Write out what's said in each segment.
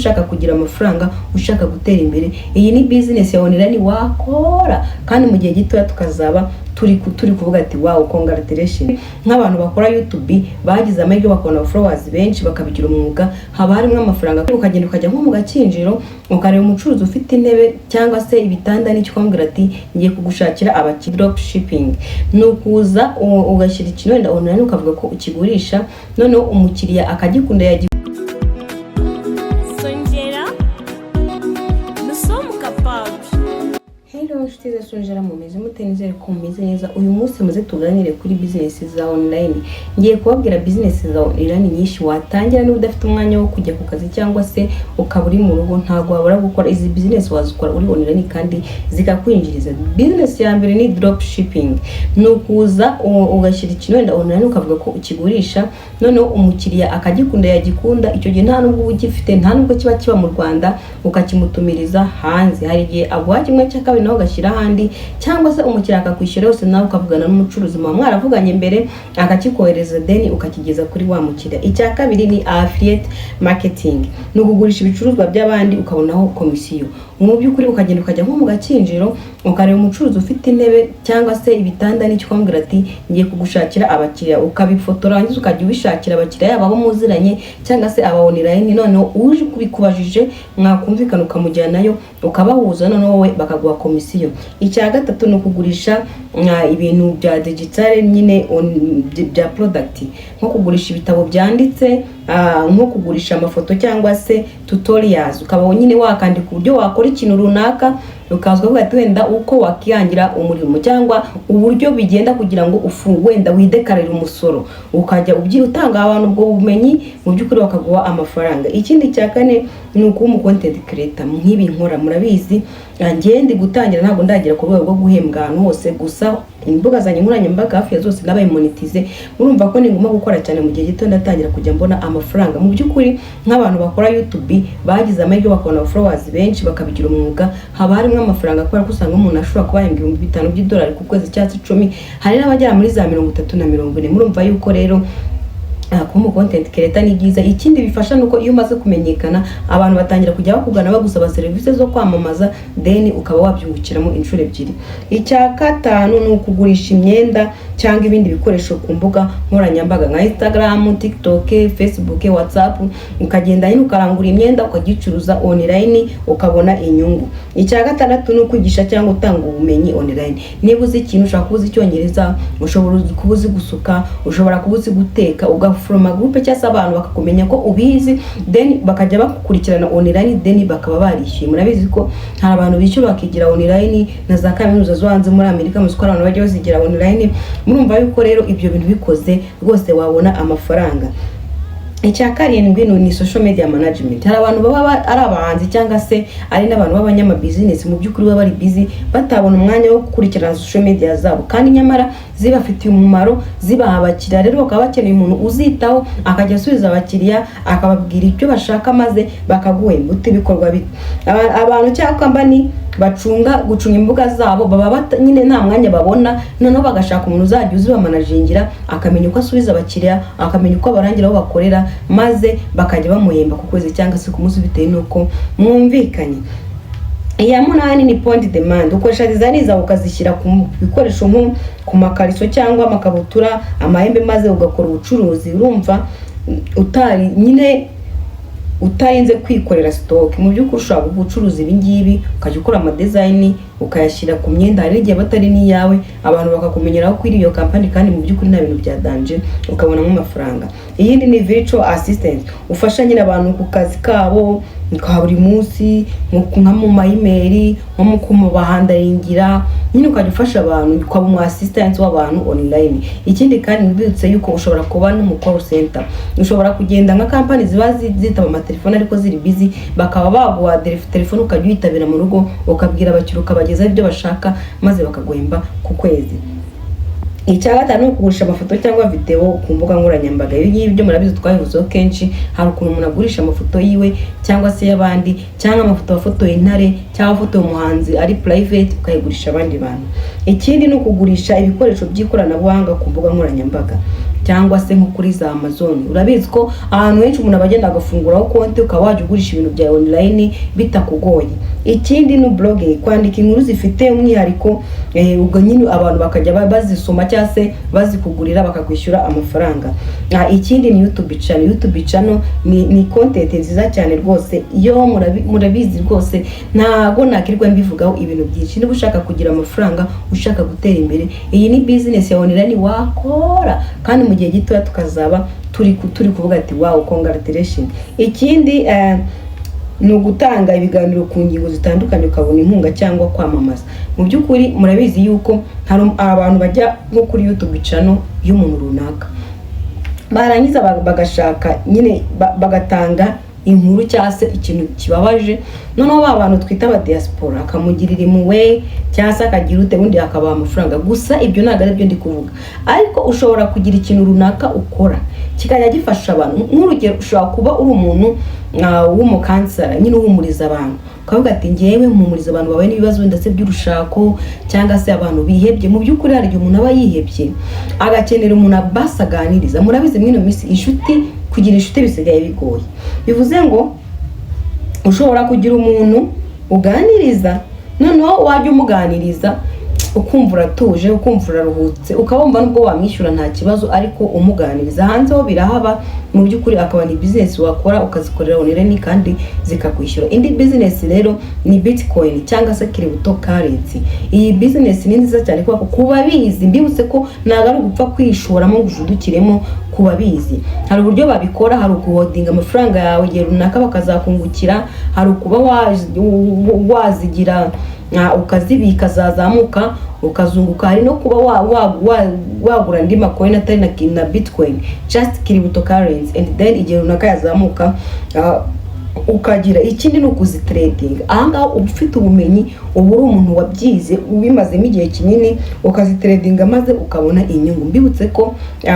Ushaka kugira amafaranga, ushaka gutera imbere, iyi ni business ya online wakora kandi mu gihe gitoya tukazaba turi kuvuga ati: "Wow, congratulation." Nk'abantu bakora YouTube bagize amahirwe bakabona followers benshi, bakabigira umwuga, haba harimo amafaranga. Ukagenda ukajya nko mu Gakinjiro, ukareba umucuruzi ufite intebe cyangwa se ibitanda n'icyo, ukamubwira ati: "Ngiye kugushakira abakiriya." Drop shipping ni ukuza ugashyira ikintu wenda online, ukavuga ko ukigurisha, noneho umukiriya akagikunda yagiye. Songera, nous sommes capables. Hello nshuti za Sonjera, mumeze mute? Nizere ko mumeze neza. Uyu munsi muze tuganire kuri business za online. Ngiye kubabwira business za online nyinshi watangira niba udafite umwanya wo kujya ku kazi cyangwa se ukaba uri mu rugo, ntabwo wabura gukora izi business. Wazikora uri online kandi zikakwinjiriza. Business ya mbere ni drop shipping. Ni ukuza ugashyira ikintu wenda online, ukavuga ko ukigurisha, noneho umukiriya akagikunda. Yagikunda, icyo gihe nta nubwo uba ugifite, nta nubwo kiba mu Rwanda, ukakimutumiriza hanze. Hari igihe aguha kimwe cya kabiri, nawe ugashyira ahandi, cyangwa se umukiriya akakwishyura yose, nawe ukavugana n'umucuruzi muba mwaravuganye mbere, akakikohereza, then ukakigeza kuri wa mukiriya. Icya kabiri ni affiliate marketing. Ni ukugurisha ibicuruzwa by'abandi ukabonaho komisiyo. Mu by'ukuri ukagenda ukajya nko mu Gakinjiro, ukareba umucuruzi ufite intebe cyangwa se ibitanda n'icyo, ukamubwira ati: "Ngiye kugushakira abakiriya." Ukabifotora, warangiza ukajya ubishakira abakiriya, yaba abo muziranye cyangwa se aba online. Noneho uje kubikubajije, mwakumvikana, ukamujyanayo, ukabahuza, noneho wowe bakaguha komisiyo. Icya gatatu ni ukugurisha ibintu bya digital nyine, bya product, nko kugurisha ibitabo byanditse, nko kugurisha amafoto cyangwa se tutorials, ukaba nyine wakandika uburyo wakora ikintu runaka, ukaza ukavuga ati wenda uko wakihangira umurimo cyangwa uburyo bigenda kugira ngo ufu wenda widekarire umusoro, ukajya utanga abantu ubwo bumenyi, mu by'ukuri bakaguha amafaranga. Ikindi cya kane ni ukuba umu content creator nk'ibi nkora. Murabizi, njye ndi gutangira, ntabwo ndagera ku rwego rwo guhembwa ahantu hose, gusa imbuga zanjye nkoranyambaga hafi ya zose nabaye monetize. Murumva ko ninguma gukora cyane, mu gihe gito ndatangira kujya mbona amafaranga. Mu by'ukuri nk'abantu bakora YouTube bagize amahirwe bakabona followers benshi, bakabigira umwuga, haba harimo amafaranga, kubera ko usanga umuntu ashobora kuba yahembwa 5000 by'idolari ku kwezi cyangwa se 10, hari n'abagera muri za 30 na 40. Murumva yuko rero kuba umu content creator ni byiza. Ikindi bifasha nuko iyo umaze kumenyekana, abantu batangira kujya bakugana bagusaba serivisi zo kwamamaza, then ukaba wabyungukiramo inshuro ebyiri. Icya gatanu ni ukugurisha imyenda cyangwa ibindi bikoresho ku mbuga nkoranyambaga nka Instagram, TikTok, Facebook, WhatsApp. Ukagenda nyine ukarangura imyenda, ukagicuruza online, ukabona inyungu. Icya gatandatu ni ukwigisha cyangwa utanga ubumenyi online. Niba uzi ikintu, ushobora kuba uzi Icyongereza, ushobora kuba uzi gusuka, ushobora kuba uzi guteka, ugaforoma groupe cyangwa se abantu bakakumenya ko ubizi, then bakajya bakukurikirana online, then bakaba barishyuye. Murabizi ko hari abantu bishyura bakigira online, na za kaminuza zo hanze muri Amerika muzi ko hari abantu bajya bazigira online. Murumva yuko rero ibyo bintu bikoze rwose wabona amafaranga. Icya karindwi ni social media management. Hari abantu baba ari abahanzi cyangwa se ari n'abantu b'abanyamabizinesi, mu by'ukuri baba bari busy, batabona umwanya wo gukurikirana social media zabo, kandi nyamara zibafitiye umumaro, zibaha abakiriya. Rero bakaba bakeneye umuntu uzitaho, akajya asubiza abakiriya, akababwira icyo bashaka, maze bakaguhemba. Uti bikorwa bite? Abantu cyangwa company bacunga gucunga imbuga zabo baba nyine nta mwanya babona, noneho bagashaka umuntu uzajya uzibamanagingira, akamenya uko asubiza abakiriya, akamenya uko abarangira aho bakorera, maze bakajya bamuhemba ku kwezi cyangwa se ku munsi, bitewe n'uko mwumvikanye. Iya munani ni print on demand. Ukoresha design zawe ukazishyira ku bikoresho nko ku makariso cyangwa amakabutura, amahembe, maze ugakora ubucuruzi. Urumva utari nyine utarinze kwikorera stock. Mu by'ukuri ushobora gucuruza ibi ngibi, ukajya ukora ama design ukayashyira ku myenda, hari n'igihe batari n'iyawe, abantu bakakumenyeraho kuri iyo company, kandi mu by'ukuri nta bintu bya danger, ukabonamo amafaranga. Iyindi ni virtual assistant. Ufasha nyine abantu ku kazi kabo ka buri munsi, nka mu ma email, nko mu kumubahandaringira nyine, ukajya ufasha abantu, ukaba umu assistant w'abantu online. Ikindi kandi mbibutse yuko ushobora kuba no mu call center. Ushobora kugenda nka company ziba zitaba amatelefone ariko ziri busy, bakaba baguha telefone, ukajya uyitabira mu rugo, ukabwira abakiriya, ukabagezaho ibyo bashaka, maze bakaguhemba ku kwezi. Icya gatanu ni ukugurisha amafoto cyangwa videwo ku mbuga nkoranyambaga. Ibi ngibi byo murabizi, twabivuzeho kenshi. Hari ukuntu umuntu agurisha amafoto yiwe cyangwa se y'abandi, cyangwa amafoto wafotoye intare cyangwa wafotoye umuhanzi ari private, ukayigurisha abandi bantu. Ikindi ni ukugurisha ibikoresho by'ikoranabuhanga ku mbuga nkoranyambaga. cyangwa se nko kuri za Amazon. Urabizi ko ahantu henshi umuntu aba agenda agafunguraho konti, ukaba wajya ugurisha ibintu bya online bitakugoye. Ikindi ni blogging, kwandika inkuru zifite umwihariko, ubwo nyine abantu bakajya bazisoma cyangwa se bazikugurira bakakwishyura amafaranga. Ikindi ni YouTube channel. YouTube channel ni content nziza cyane rwose. Iyo murabizi rwose, ntago nakirirwa mbivugaho ibintu byinshi. Niba ushaka kugira amafaranga, ushaka gutera imbere, iyi ni business ya online wakora kandi mu gihe gitoya tukazaba turi kuvuga ati: "Wow, congratulations." Ikindi ni ugutanga ibiganiro ku ngingo zitandukanye, ukabona inkunga cyangwa kwamamaza. Mu by'ukuri murabizi yuko hari abantu bajya nko kuri YouTube channel y'umuntu runaka, barangiza bagashaka nyine bagatanga inkuru cyangwa se ikintu kibabaje, noneho ba bantu twita aba diaspora akamugirira impuhwe cyangwa se akagira ute, ubundi akabaha amafaranga. Gusa ibyo ntabwo ari byo ndi kuvuga, ariko ushobora kugira ikintu runaka ukora kikajya gifasha abantu. Nk'urugero, ushobora kuba uri umuntu w'umucounselor nyine, uhumuriza abantu, ukavuga ati: "Ngewe mpumuriza abantu bahuye n'ibibazo ndetse by'urushako cyangwa se abantu bihebye." Mu by'ukuri hari igihe umuntu aba yihebye agakenera umuntu abasi aganiriza. Murabizi, muri ino minsi inshuti, kugira inshuti bisigaye bigoye. Bivuze ngo ushobora kugira umuntu uganiriza, noneho wajya umuganiriza ukumva uratuje, ukumva uraruhutse, ukaba wumva nubwo wamwishyura nta kibazo, ariko umuganiriza. Hanze ho birahaba mu by'ukuri, akaba ni business wakora ukazikorera online kandi zikakwishyura. Indi business rero ni bitcoin cyangwa se cryptocurrency. Iyi business ni nziza cyane kubera ko ku babizi, mbibutse ko ntabwo ari ugupfa kwishoramo ngo uvudukiremo. Ku babizi hari uburyo babikora: hari ukuholdinga amafaranga yawe igihe runaka bakazakungukira, hari ukuba wazigira ukazibika zazamuka ukazunguka, hari no kuba wagura andi macoin atari na bitcoin, just cryptocurrency, and then igihe runaka yazamuka ukagira. Ikindi ni ukuzitradinga. Ahangaha uba ufite ubumenyi, uba uri umuntu wabyize, ubimazemo igihe kinini, ukazitradinga maze ukabona inyungu. Mbibutse ko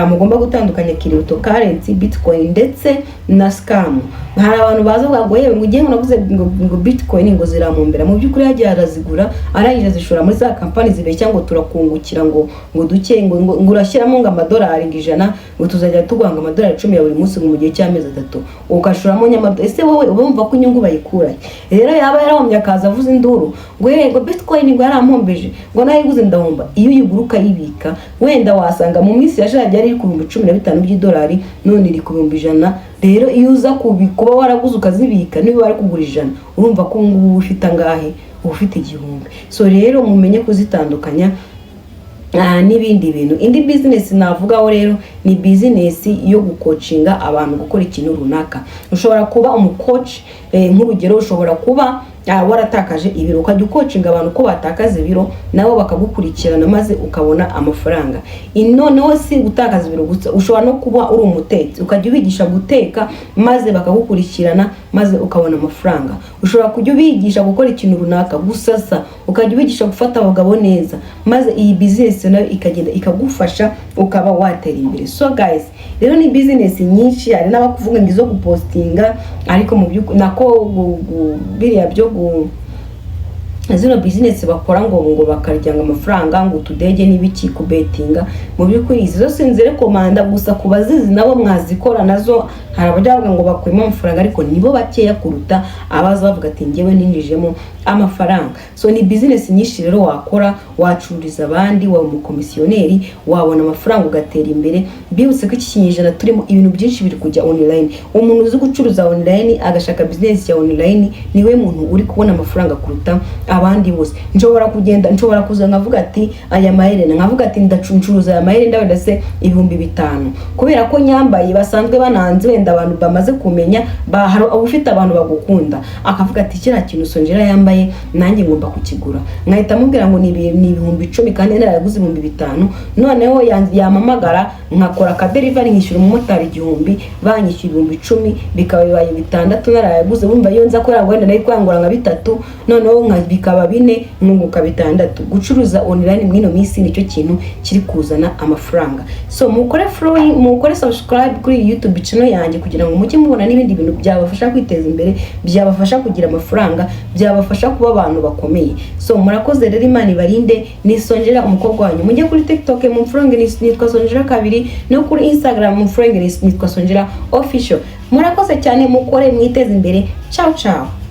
mugomba gutandukanya cryptocurrency, bitcoin ndetse na scam. Hari abantu baza bavuga ngo: "Yewe, ngo ugiye ngo naguze ngo bitcoin ngo ziramumbera." Mu by'ukuri yagiye arazigura, arangije azishora muri za kampani zibeshya ngo turakungukira ngo duke, ngo urashyiramo ngo amadolari ngo 100, ngo tuzajya tuguha ngo amadolari 10 ya buri munsi, ngo mu gihe cy'amezi 3 ugashoramo nyamado. Ese wowe uba wumva ko inyungu bayikurahe? Rero yaba yarahombye akaza avuza induru ngo: "Ngo bitcoin ngo yarampombeje, ngo nayiguze ndahomba." Iyo uyigura ukayibika, wenda wasanga mu minsi yashaje yari iri ku 15,000 by'idolari, none iri ku 100,000. Rero iyo uza kuba waraguze ukazibika, niba wari kugura 100, urumva ko ubu ngubu uba ufite angahe? Uba ufite 1000. So rero mumenye kuzitandukanya n'ibindi bintu. Indi business navugaho rero ni business yo gucoachinga abantu gukora ikintu runaka. Ushobora kuba umucoach, nk'urugero ushobora kuba waratakaje ibiro, ukajya ucoachinga abantu ko batakaza ibiro, nabo bakagukurikirana maze ukabona amafaranga. Noneho si gutakaza ibiro gusa, ushobora no kuba uri umutetsi, ukajya ubigisha guteka maze bakagukurikirana maze ukabona amafaranga. Ushobora kujya ubigisha gukora ikintu runaka, gusasa, ukajya ubigisha gufata abagabo neza, maze iyi business nayo ikagenda ikagufasha ukaba watera imbere. So guys, rero ni business nyinshi. Hari n'abakuvuga ngo izo gupostinga, ariko mu by'ukuri nako biriya byo zino business bakora ngo bakaryanga amafaranga, ngo utudege n'ibiki, kubetinga, mu by'ukuri izi zose nzirecommanda gusa ku bazizi, nabo mwazikora nazo. Hari abajya bavuga ngo bakuyemo amafaranga, ariko nibo bakeya kuruta abaza bavuga ati: "Ngewe ninjijemo amafaranga." So ni business nyinshi rero wakora: wacururiza abandi, waba umukomisiyoneri, wabona amafaranga ugatera imbere. Bibutse ko iki kinyejana turimo ibintu byinshi biri kujya online. Umuntu uzi gucuruza online, agashaka business ya online, niwe muntu uri kubona amafaranga kuruta abandi bose. Nshobora kugenda, nshobora kuza nkavuga ati aya maherena, nkavuga ati ndacuruza aya maherena wenda se 5000, kubera ko nyambaye basanzwe bananze, wenda abantu bamaze kumenya hari ufite abantu bagukunda, akavuga ati: "Kiriya kintu Sonjera yambaye nanjye ngomba kukigura." Nkahita mubwira ngo ni 10,000 kandi narayaguze 5000. Noneho yampamagara, nkakora akadelivery, nkishyura umumotari 1000, banyishyura 10,000, bikaba bibaye 6000 narayaguze. Bumva iyo nza kubera ngo wenda nari kwangura nka bitatu, noneho bikaba Bikaba 4, nkunguka 6. Gucuruza online mw'ino minsi nicyo kintu kiri kuzana amafaranga. So mukore following, mukore subscribe kuri YouTube channel yanjye kugira ngo mujye mubona n'ibindi bintu byabafasha kwiteza imbere, byabafasha kugira amafaranga, byabafasha kuba abantu bakomeye. So murakoze rero, Imana ibarinde. Ni Sonjera, umukobwa wanyu. Mujye kuri TikTok mumfollowinge, nitwa Sonjera 2, no kuri Instagram mumfollowinge, nitwa Sonjera Official. Murakoze cyane, mukore mwiteze imbere. Ciao ciao.